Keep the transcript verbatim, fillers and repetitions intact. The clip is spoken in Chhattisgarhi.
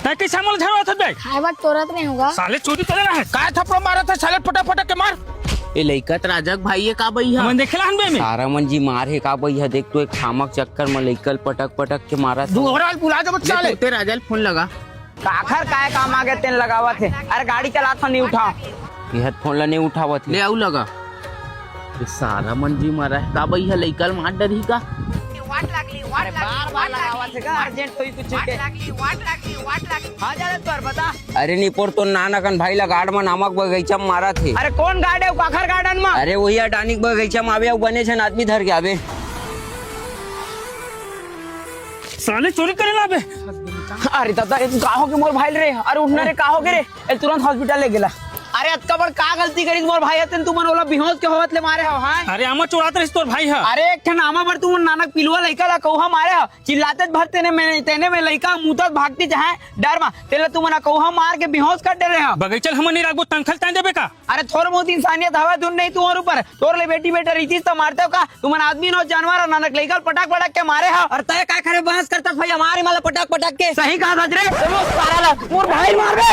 ए, कइसे हमला झड़वाथस बे? खाए बर टोरत रहे हँव गा। साले चोरी करे ला हे। काय थपड़ा मारत हे साले, पटक पटक के मार। ए लइका त राजा के भाई हे का बइहा? हमन देखे ला हन बे में। सारा मन जी मार हे का बइहा? देख तो एक ठामक चक्कर म लइका ल पटक पटक के मारत हे। दोहरा ल बुला दे बच्चा ले। ते राजा ल फोन लगा। काखर काय काम आगे तेन लगावत हे। अरे गाड़ी चलात हँव, नइ उठाव। ये ह फोन ला नइ उठावत हे। ले अउ लगा। ये सारा मन जी मार हे का बइहा? लइका ल मार डरही का? वाट लागली, वाट अरे लागली, बार बार वाट लगावत लागली, हे का? वाट अर्जेंट होही कुछ वाट के। लागली, वाट लागली, वाट लागली। हाँ, जा रे तोर बता। अरे निपोर, तोर नान अकन भाई ला गार्ड मन आमा के बगइचा म मारत हे। अरे कोन गार्ड हे, काखर गार्डन म? अरे वही अडानी के बगइचा म आबे, अउ बने झन आदमी धर के आबे। साले चोरी करे ला बे। अरे दादा, ए का होगे मोर भाई रे? अरे उठ ना रे, का होगे रे? ए तुरंत हॉस्पिटल ले गेला। अरे अतका बड़ का गलती करिस मोर भाई ह, तेन तुमन ओला बेहोश के होवत ले मारे हव, हाँ? अरे आमा चोरात रहिस तोर भाई ह। अरे एक ठन आमा बर तुमन नानक पिलुआ लइका ला कउहा मारे हव, चिल्लातेच भर तेने में, तेने में लइका मूतत भागतिस हे डर म, तेला तुमन कउहा मार के बेहोश कर डरे हव। बगइचा ल हमन नइ राखबो, तनखा ल तैं देबे का? अरे थोर बहुत इंसानियत हवय धुन नहीं तुंहर ऊपर, तोर ले बेटी बेटा रहितिस त मारतेव का? तुमन आदमी नोहव जानवर हव, नानक लइका ल पटक पटक के मारे हव। अरे तैं काय करे बहस करथस भई, मार एमन ला पटक पटक के। सही कहत हस रे, चलो सारा ला, मोर भाई मार बे।